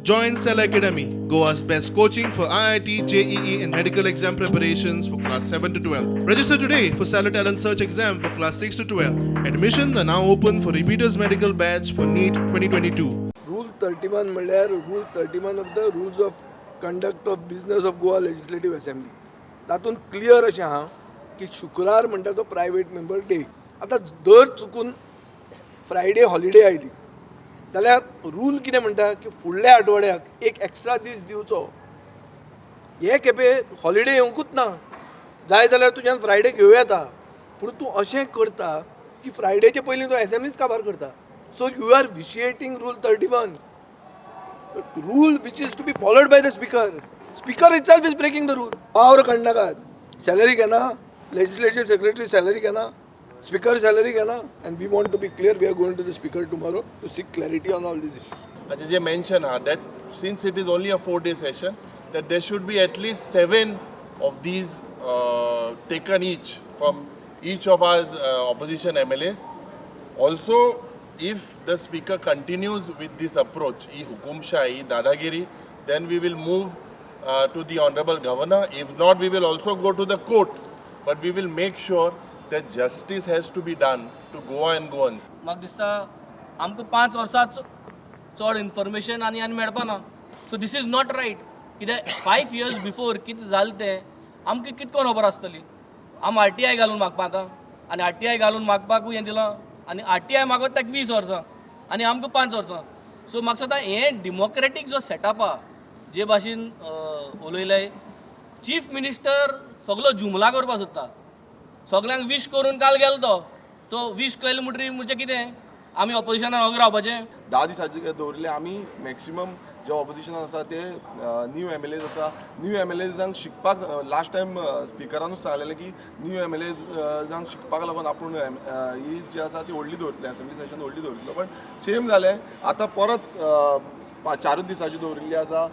Join Cell Academy, Goa's best coaching for IIT, JEE, and medical exam preparations for class 7 to 12. Register today for Stellar Talent Search exam for class 6 to 12. Admissions are now open for repeaters medical batch for NEET 2022. Rule 31 म्हणल्यार Rule 31 of the Rules of Conduct of Business of Goa Legislative Assembly, तातूंत clear अशें आहा की शुक्रार म्हणटा तो private member day. आतां जर चुकून फ्रायडे हॉलिडे आयली जाल्यार रूल कितें म्हणटा की फुडल्या आठवड्याक एक एक्स्ट्रा दीस दिवचो. हे खेपे हॉलिडे येवंकूच ना. जाय जाल्यार तुज्यान फ्रायडे घेवं येता, पूण तूं अशें करता की फ्रायडेचे पयलीं तूं एसेंब्लीच काबार करता. So you are vitiating Rule 31, rule which is to be followed by the Speaker. Speaker itself is breaking the rule. वावर काडनाकात. सॅलरी घेना, लेजिस्लेचर सेक्रेटरी सॅलरी घेना, स्पीकर सॅलरी घेना. And we want to be clear, we are going to the Speaker tomorrow to seek clarity on all these issues. अच्छा, जे mention हा that since it is only a 4-day session, that there should be at least seven of these taken each from each of our opposition MLAs. Also, if the Speaker continues with this approach, ही हुकुमशाही, ही दादागिरी, then we will move to the Honorable Governor. If not, we will also go to the court. But we will make sure that justice has to be done to Goa and Goans. म्हाका दिसता आमकां 5 वर्सां चड information आनी आनी मेळपा ना. So this is not right, कित्याक 5 इयर्स बिफोर कितें जालें तें आमकां कितें करून खबर आसतली? आमी आरटीआय घालून मागपा आतां आनी आरटीआय घालून मागपाकूय हें दिलां आनी आरटीआय मागत ताका 20 वर्सां आनी आमकां 5 वर्सां. सो म्हाका दिसता हें डेमोक्रेटीक जो सेटअप आहा, जे भाशेन उलयले चीफ मिनिस्टर, सगलो जुमला करपाक सोदता. सगल्यांक विश करून काल गेलो तो. तो विश केलें म्हणटरीर म्हणजे कितें, आमी ऑपोजिशनान ओगी रावपाचें? 10 दिसाचे दवरिल्ले. आमी मॅक्सिमम जे ऑपोजिशन आसा ते न्यू एमएलएज आसा. न्यू एमएलएजांक शिकपाक, लास्ट टायम स्पिकरानूच सांगलेलें की न्यू एमएलएजांक शिकपाक लागून आपूण ही जी आसा ती व्हडली दवरतले, असेंब्ली सेशन व्हडली दवरतलो. पण सेम जालें, आतां परत 4ूच दिसाची दवरिल्ली आसा.